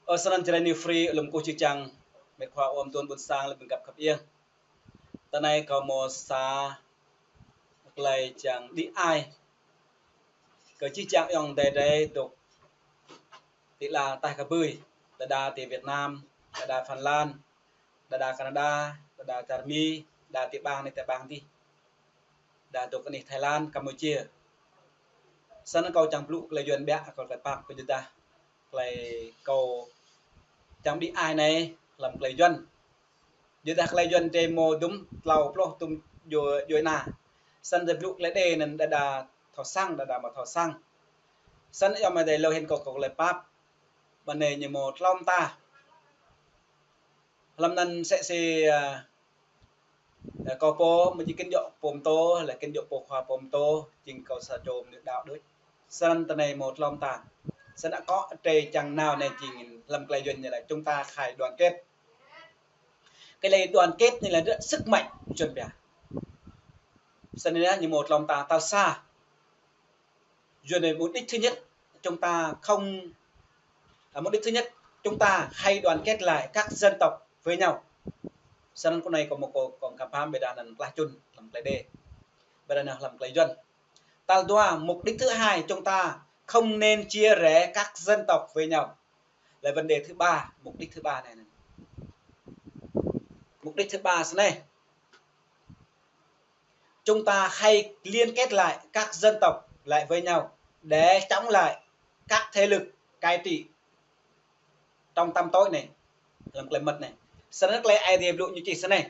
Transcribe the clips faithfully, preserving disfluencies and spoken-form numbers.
Ơ, snăn Jrai New Free, lŏm kơkuh čơčang, mĕt khua ôm tuôn ƀuôn sang, lŏm găp khăp iêng. Tơ anai kâo mâo sa tơlơi čang đĭ ai kơ čơčang ayŏng adơi drei dôk ti ala taih kơbưi, đơđa ti Việt Nam, đơđa Phần Lan, đơđa Canada, đơđa čar Mi, đơđa ti ƀang anei ti ƀang adih, đơđa dôk anih Thái Lan, Campuchia. Snăn kâo čang blŭ tơlơi Yuăn ƀiă, kâo tơlơi pap kơ jơdah tơlơi kâo čang đĭ ai anei hlăm tơlơi Yuăn. Jơdah tơlơi Yuăn drei mâo dŭm tlâo pluh tŭm djuai, djuai ana. Snăn drei blŭ tơlơi Êđê anăn đơđa thâo săng, đơđa amâo thâo săng. Snăn ayŏng amai adơi lŏ hĭn kâo, kâo tơlơi pap. Ƀơ anei ñu mâo tlâo mta. Hlăm anăn msĕ si, ơ, ơ, kâo pô mơ̆ jing kĭn djŏ pô mtô, lĕ kĭn djŏ pô khua pô mtô, jing kâo sa čô mơnuih đăo đôč. Snăn tơ anei mâo tlâo mta. Snăn akŏ drei čang nao anei jing hlăm tơlơi Yuăn ñu laĭ chúng ta phải đoàn kết. Cái lĕ đoàn kết ñu laĭ rất sức mạnh, Yuăn pia. Snăn anei ñu mâo tlâo mta. Tal sa, Yuăn nói mục đích thứ nhất, chúng ta không, à, mục đích thứ nhất, chúng ta hãy đoàn kết lại các dân tộc với nhau. Snăn kơ anei kâo mâo kơ, kâo khăm pham ƀiădah anăn klah čŭn hlăm tơlơi Êđê. Ƀiădah anăn hlăm tơlơi Yuăn. Tal dua, mục đích thứ hai, chúng ta không nên chia rẽ các dân tộc với nhau. Là vấn đề thứ ba, mục đích thứ ba anei. Mục đích thứ ba snei. Chúng ta hãy liên kết lại các dân tộc lại với nhau để chống lại các thế lực cai trị trong tăm tối anei, hlăm tơlơi mơmŏt anei. Snăn tơlơi Aê Diê blŭ ñu čih snei.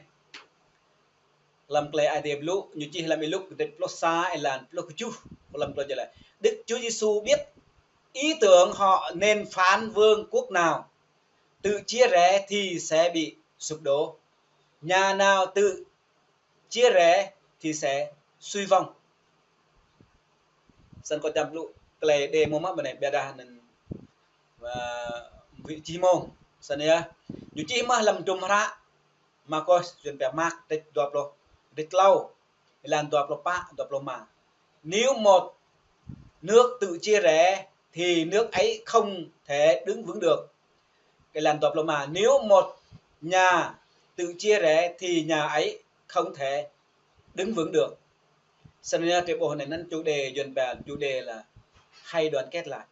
Hlăm tơlơi Aê Diê blŭ ñu čih hlăm Y-Luk kdrêč pluh sa êlan pluh kjuh, hlăm tơlơi jơlah. Đức Chúa Giêsu biết ý tưởng họ nên phán vương quốc nào. Tự chia rẽ thì sẽ bị sụp đổ. Nhà nào tự chia rẽ thì sẽ suy vong. Snăn kâo čang blŭ tơlơi Êđê mâo mơ̆ ƀơ anei ƀiădah anăn, ơ, wĭ čih mơ̆ng. Snăn yơh. Ñu čih mơ̆ hlăm hdruôm hră Markôs, Yuăn pia Mark, kdrêč dua pluh, kdrêč tlâo, êlan dua pluh pă, dua pluh êma. Nếu một nước tự chia rẽ thì nước ấy không thể đứng vững được. Êlan dua pluh êma, nếu một nhà tự chia rẽ thì nhà ấy không thể đứng vững được. Snăn drei ƀuh anei anăn chủ đề Yuăn pia, chủ đề là hãy đoàn kết lại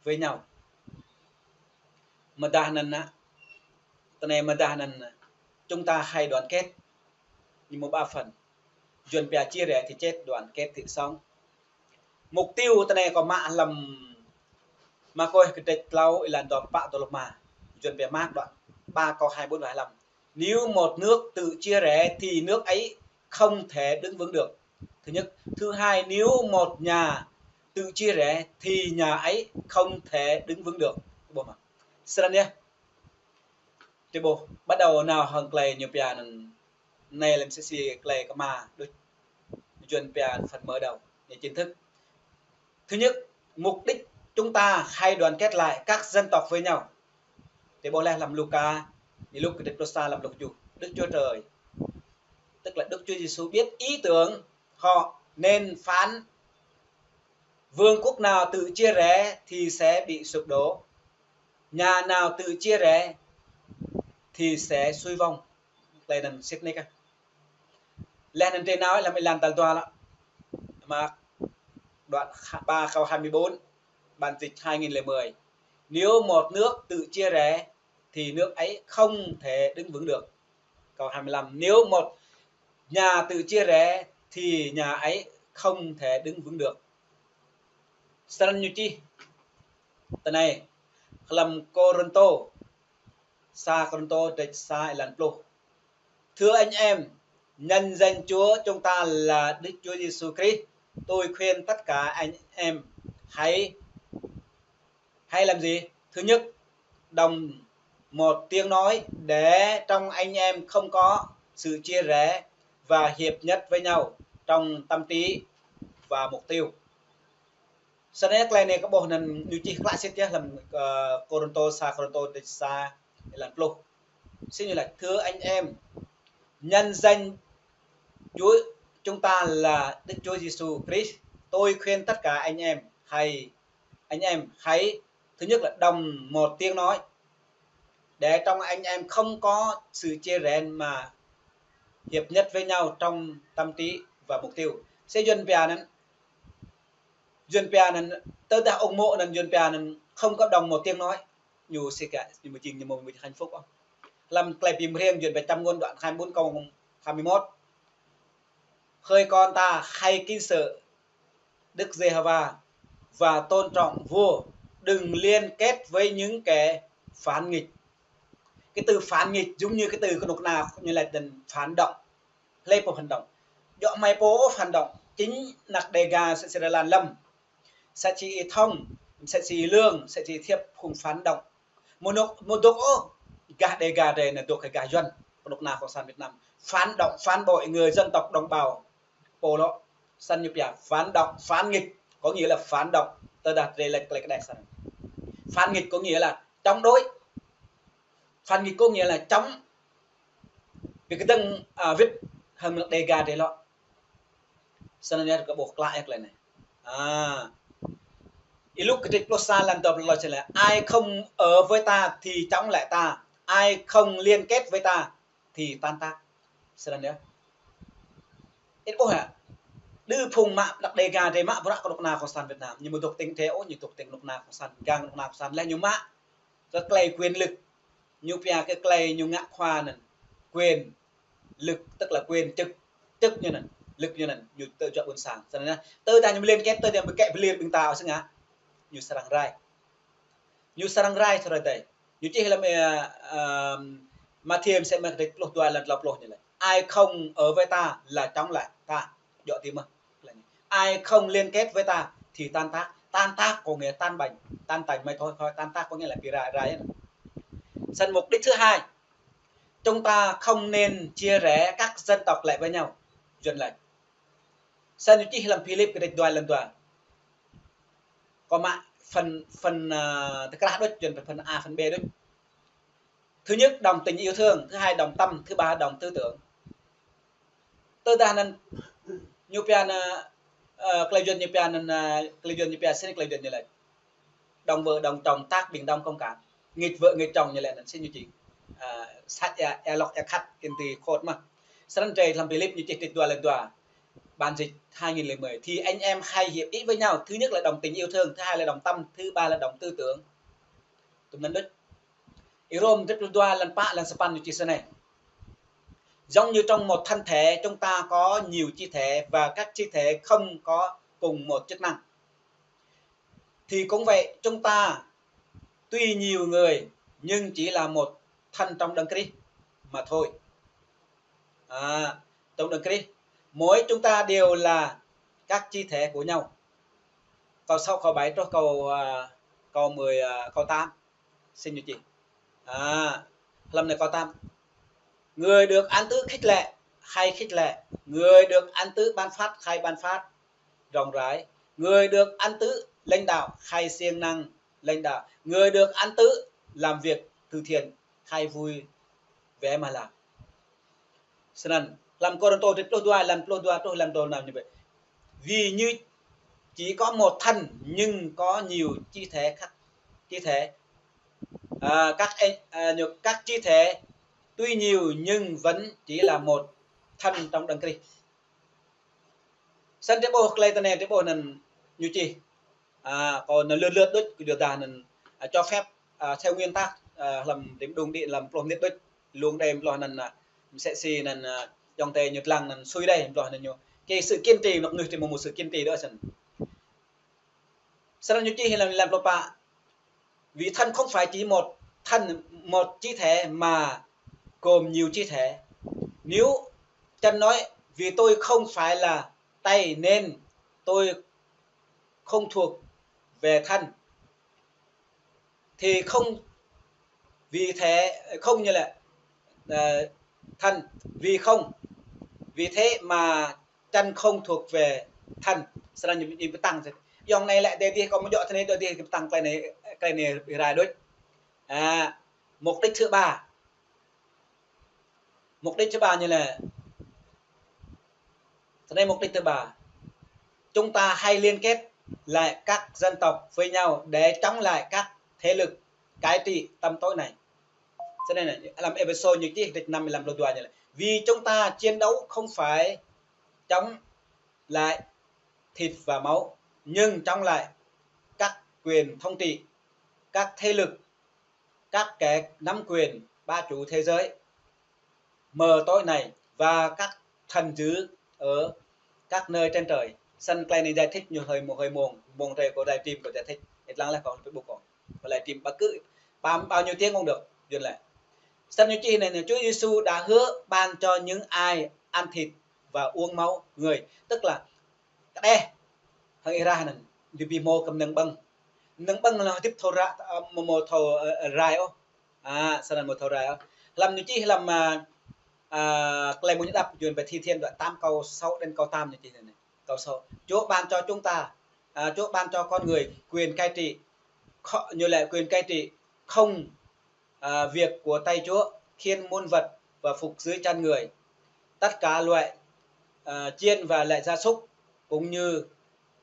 với nhau. Mơdah anăn, tơ anei mơdah anăn, chúng ta hãy đoàn kết. Ñu mâo ba phần. Yuăn pia chia rẽ thì chết, đoàn kết thì sống. Mục tiêu tơ anei kâo mă hlăm Markôs kdrêč tlâo êlan dua pluh pă, dua pluh êma. Yuăn pia Mark đoạn ba câu hai mươi bốn và hai mươi lăm. Nếu một nước tự chia rẽ thì nước ấy không thể đứng vững được. Thứ nhất. Thứ hai, nếu một nhà tự chia rẽ thì nhà ấy không thể đứng vững được. Ƀuh mơ̆? Snăn yơh. Drei ƀuh, bắt đầu nao hŏng tơlơi ñu pia anăn, anei lĕ msĕ si tơlơi kơ mă đôč, Yuăn pia phần mở đầu, anei chính thức. Thứ nhất, mục đích chúng ta hãy đoàn kết lại các dân tộc với nhau. Drei ƀuh leh hlăm Luka, Y-Luk kdrêč pluh sa êlan pluh kjuh. Đức Chúa Trời, tức là Đức Chúa Giêsu biết ý tưởng họ nên phán: Vương quốc nào tự chia rẽ thì sẽ bị sụp đổ. Nhà nào tự chia rẽ thì sẽ suy vong. Tơlơi anăn sĭt nik ah. Leh anăn drei nao hlăm êlan tal dua lĕ. Mark đoạn ba câu hai mươi bốn, bản dịch hai nghìn lẻ mười. Nếu một nước tự chia rẽ thì nước ấy không thể đứng vững được. Câu hai mươi lăm, nếu một nhà tự chia rẽ thì nhà ấy không thể đứng vững được. Snăn ñu čih tơ anei, hlăm Kôrintô, sa Kôrintô kdrêč sa êlan pluh. Thưa anh em, nhân danh Chúa chúng ta là Đức Chúa Giêsu Christ, tôi khuyên tất cả anh em hãy, hãy làm gì? Thứ nhất, đồng một tiếng nói để trong anh em không có sự chia rẽ và hiệp nhất với nhau trong tâm trí và mục tiêu. Snăn tơlơi anei kâo ƀuh anăn ñu čih klă sĭt yơh hlăm, ơ, Kôrintô, sa Kôrintô kdrêč sa êlan pluh. Snăn ñu laĭ: Thưa anh em, nhân danh Chúa, chúng ta là Đức Chúa Giêsu Christ, tôi khuyên tất cả anh em hãy, anh em hãy Thứ nhất là đồng một tiếng nói, để trong anh em không có sự chia rẽ mà hiệp nhất với nhau trong tâm trí và mục tiêu. Sĭt Yuan pia anŭn, Yuan pia anŭn, tơdah ung mô̆ anŭn Yuan pia anŭn không có đồng một tiếng nói, ñu sĭt kơ, ñu mơ̆ jing, ñu mơ̆ hạnh phúc ôh. Lăm klei Bi Mriêng Yuan pia čăm ngôn đoạn hai mươi bốn câu hai mươi mốt. Hơi con ta, hãy kính sợ Đức Giê-hô-va và tôn trọng vua, đừng liên kết với những kẻ phản nghịch. Cái từ phản nghịch giống như cái từ kơnuk kơna ñu laĭ anŭn, phản động. Hlơi pô phản động? Djŏ hmâo pô phản động? Chính anăk Đêga sat si Ra Lan Lâm, sat si Y Thông, sat si Y Lương, sat si Y Thiêp phung phản động. Mơ̆ dŏ, mơ̆ dŏ ôh gah Đêga drei anai, dŏ kơ gah Yuan, kơnuk kơna cộng sản Việt Nam. Phản động, phản bội người dân tộc đồng bào pô lŏ. Săn ñu pia phản động, phản nghịch có nghĩa là phản động. Tơdah drei laĭ klei kơđeh săn. Phản nghịch có nghĩa là chống đối. Phản nghịch có nghĩa là chống. Ƀing kơdơ̆ng, à, wĭt hăng Đêga drei lŏ. Săn ñu kơ ƀuh klă ĕk lĕ anai. À. Ih Luk kơdrêč pluh sa lăn dua pluh lơ čih lĕ: Ai không ở với ta thì chống lại ta, ai không liên kết với ta thì tan tác. Săn ñu. Ih ƀuh hă? Đơ phung mă anăk Đêga drei mă bruă kơnuk kơna cộng sản Việt Nam. Ñu mơ̆ dŏ tĭng drei ôh, ñu dŏ tĭng kơnuk kơna cộng sản, gang kơnuk kơna cộng sản. Lĕ ñu mă kơ klei quyền lực. Ñu pia kơ klei ñu ngă khua anŭn quyền lực, tức là quyền chức, chức ñu anŭn, lực ñu anŭn, ñu tơjuă ƀôn sang. Săn anai, tơdah ñu liên kết, tơdah ñu kĕ bơlir ƀing ta ôh sĭt ngă, ñu srăng rai. Ñu srăng rai sơrơi tơi. Ñu čih lăm, ơ, ơ, Mathiơ mơsĕ mơ̆ng kơdrêč pluh dua lăn klâo pluh ñu laĭ: Ai không ở với ta là chống lại ta. Djŏ tui mơ̆n. Ai không liên kết với ta thì tan tác. Tan tác có nghĩa tan tành. Tan tành mày thôi, thôi, tan tác có nghĩa là bị rai, rai. Săn mục đích thứ hai, chúng ta không nên chia rẽ các dân tộc lại với nhau. Yuan laĭ. Săn ñu čih lăm Philip kơdrêč dua lăn dua. Kâo mă phần, phần, à, tơkrah đôč, Yuan phần A, phần B đôč. Thứ nhất, đồng tình yêu thương. Thứ hai, đồng tâm. Thứ ba, đồng tư tưởng. Tơdah anŭn ñu pia anŭn, ơ, klei Yuan ñu pia anŭn, ơ, klei Yuan ñu pia sĭt, klei Yuan ñu laĭ: Đồng vợ đồng chồng, tác bình đồng, công cảm. Nghịch vợ nghịch chồng ñu laĭ anŭn sĭt ñu čih. Ơ, sat ia, ia lŏk ia khăt, kinh từ khốt mơ̆n. Săn drei lăm Philip ñu čih kơdrêč dua lăn dua. Bản dịch hai nghìn lẻ mười. Thì anh em hãy hiệp ý với nhau. Thứ nhất là đồng tình yêu thương. Thứ hai là đồng tâm. Thứ ba là đồng tư tưởng. Tui anŭn đôč. Ih Rôm kơdrêč pluh dua lăn pă lăn sapăn ñu čih săn anai: Giống như trong một thân thể chúng ta có nhiều chi thể và các chi thể không có cùng một chức năng, thì cũng vậy chúng ta tuy nhiều người nhưng chỉ là một thân trong Đấng Christ mà thôi. À, trong Đấng Christ, mỗi chúng ta đều là các chi thể của nhau. Câu sáu, câu bảy truh câu, à, câu mười, à, câu tám. Sĭt ñu čih. À, lăm anai câu tám. Người được ăn tứ khích lệ, hãy khích lệ. Người được ăn tứ ban phát, hãy ban phát rộng rãi. Người được ăn tứ lãnh đạo, hãy siêng năng lãnh đạo. Người được ăn tứ làm việc từ thiện, hãy vui vẻ mà làm. Săn anŭn, lăm Kôrintô kơdrêč pluh dua, lăn pluh dua truh lăn pluh năm ñu laĭ: Vì như chỉ có một thân nhưng có nhiều chi thể khác, chi thể, à, các, à, nhiều, các chi thể tuy nhiều nhưng vẫn chỉ là một thân trong Đấng Christ. Săn drei ƀuh klei tơnai, drei ƀuh anŭn ñu čih. À, kâo anŭn lơ̆t lơ̆t đôč, kơ yua dah anŭn, à, cho phép, à, theo nguyên tắc, à, lăm đim đung đĭ lăm pluh mơnit đôč. Lông đe pluh anŭn, à, mơsĕ si anŭn, à, djŏng tê ñu lăng anŭn sui đe pluh anŭn ñu. Cái sự kiên trì, anŏ ngưh drei mơ̆ mơ̆ sự kiên trì đôč săn. Săn anŭn ñu čih lăm, lăm pluh pă. Vì thân không phải chỉ một thân, một chi thể mà gồm nhiều chi thể. Nếu chân nói: Vì tôi không phải là tay nên tôi không thuộc về thân, thì không, vì thế, không như là, ờ, thân, vì không, vì thế mà chân không thuộc về thân. Săn anŭn ñu, ñu pơtăng sĭt. Yua anai lĕ tơdah kâo mơ̆ djŏ tui anai, tơdah kâo pơtăng klei anai, klei anai rai đôč. À, mục đích thứ ba. Mục đích thứ ba ñu laĭ. Săn anai mục đích thứ ba. Chúng ta hãy liên kết lại các dân tộc với nhau để chống lại các thế lực cai trị tăm tối này. Cho nên là, lăm Êphêsô ñu čih, kơđĕč năm, lăm pluh dua ñu laĭ: Vì chúng ta chiến đấu không phải chống lại thịt và máu, nhưng chống lại các quyền thống trị, các thế lực, các kẻ nắm quyền bá chủ thế giới mờ tối này và các thần dữ ở các nơi trên trời. Snăn tơlơi anai giải thích ñu hơi mông, hơi mông, mông tơlơi kâo live stream kâo giải thích. Ih lăng laih kâo Facebook kâo. Kâo live stream bất cứ bao, bao nhiêu tiếng cũng được, Yuan lĕ. Snăn ñu čih anai, Chúa Giêsu đã hứa ban cho những ai ăn thịt và uống máu người. Tức là kơđeh hăng ih rah anŭn, ñu ƀu hmâo kơ mơnơ̆ng ƀơ̆ng. Mơnơ̆ng ƀơ̆ng anŭn hơdip thâo ra, ơ, hmâo, hmâo thâo, ơ, rai ôh. A, snăn hmâo thâo rai ôh. Lăm ñu čih lăm, a, a, Tơlơi Mơ̆ng Ñu Đăp, Yuan ƀơi Thi Thiên đoạn tám câu sáu đến câu tám ñu čih anai. Câu sáu. Chúa ban cho chúng ta, a, Chúa ban cho con người quyền cai trị, kho-, ñu laĭ quyền cai trị không, à, việc của tay Chúa, khiến muôn vật và phục dưới chân người. Tất cả loại, à, chiên và loại gia súc cũng như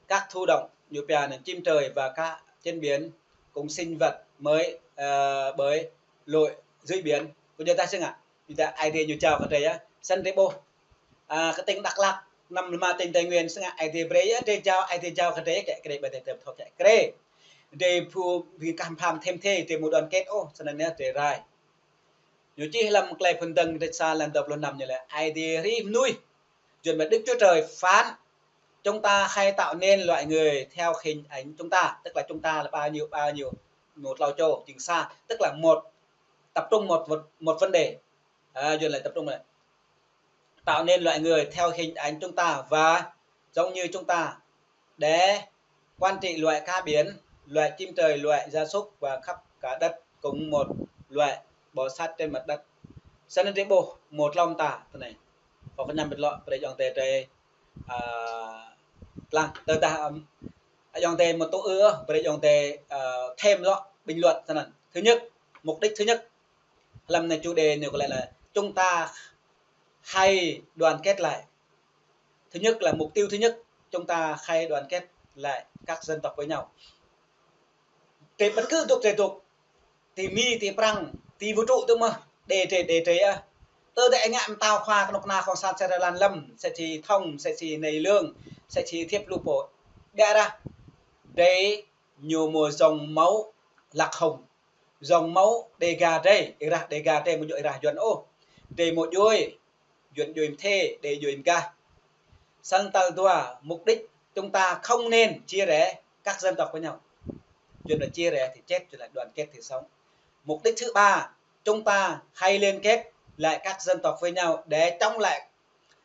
các thú động, ñu pia anŭn chim trời và cá trên biển, cùng sinh vật mới, à, bơi lội dưới biển. Kơ ñu ta sưng a, ñu ta Aê Diê ñu jao kơ drei yơh. Snăn drei ƀuh. A, kơ tỉnh Dak Lak, năm lima tỉnh Tây Nguyên, sưng a Aê Diê brơi yơh, drei jao, Aê Diê jao kơ drei, kĕ kơ drei ƀơi tơlơi thâo kĕ kơ drei. Drei phu bi kah pham thêm thê, drei hmâo đoàn kết ôh, snăn yơh drei rai. Ñu čih lăm Tơlơi Mơ̆ng Đưm kơđĕč sa, lăm dua pluh năm ñu laĭ: Aê Diê hrih mơnuih. Yuan ƀơi Đức Chúa Trời phán: Chúng ta hãy tạo nên loài người theo hình ảnh chúng ta, tức là chúng ta là bao nhiêu, bao nhiêu, một tlâo čô, chính xác, tức là một, tập trung một, một, một vấn đề. À, Yuan laĭ tập trung này. Tạo nên loài người theo hình ảnh chúng ta và giống như chúng ta, để quản trị loài cá biển, loài chim trời, loài gia súc và khắp cả đất, cùng một loài bò sát trên mặt đất. Snăn drei ƀuh, hmâo tlâo mơta tơ anai. Kâo kơñăm ƀiă lŏ brơi ayŏng adơi drei, a, lăng, tơdah, ưm, ayŏng adơi hmâo tŭ ư, brơi ayŏng adơi, a, thêm lŏ bình luận tơ anŭn. Thứ nhất, mục đích thứ nhất, lăm anai chủ đề ñu kơ lĕ là chúng ta hãy đoàn kết lại. Thứ nhất là mục tiêu thứ nhất, chúng ta hãy đoàn kết lại các dân tộc với nhau. Drei bất cứ dŏ drei dŏ, ti Mi, ti Prăng, ti vũ trụ tŭ mơ̆, đe drei, đe drei ah. Tơdah ngă mơtao khua kơnuk kơna cộng sản sơrơlan lăm, msĕ si Thông, msĕ si Nây Lương, msĕ si Thiep Lu Pô. Biă rah, drei ñu hmâo dòng máu Lạc Hồng. Dòng máu Đêga drei, ih rah Đêga drei, mơ̆ djŏ ih rah Yuan ôh. Drei hmâo djuê, Yuan djuê mơthê, Đê djuê mơgah. Snăn tal dua, mục đích chúng ta không nên chia rẽ các dân tộc với nhau. Yuan là chia rẽ thì chết, Yuan là đoàn kết thì sống. Mục đích thứ ba, chúng ta hãy liên kết lại các dân tộc với nhau để chống lại,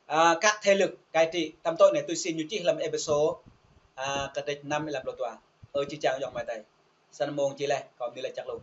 à, các thế lực cai trị tăm tối này. Tui si ñu čih lăm Êphêsô, à, kơđĕč năm, lăm pluh dua. Ơ jih jang ayŏng amai adơi. Snăn mơ̆ng čih laih, kâo mơ̆ laĭ čăk lu.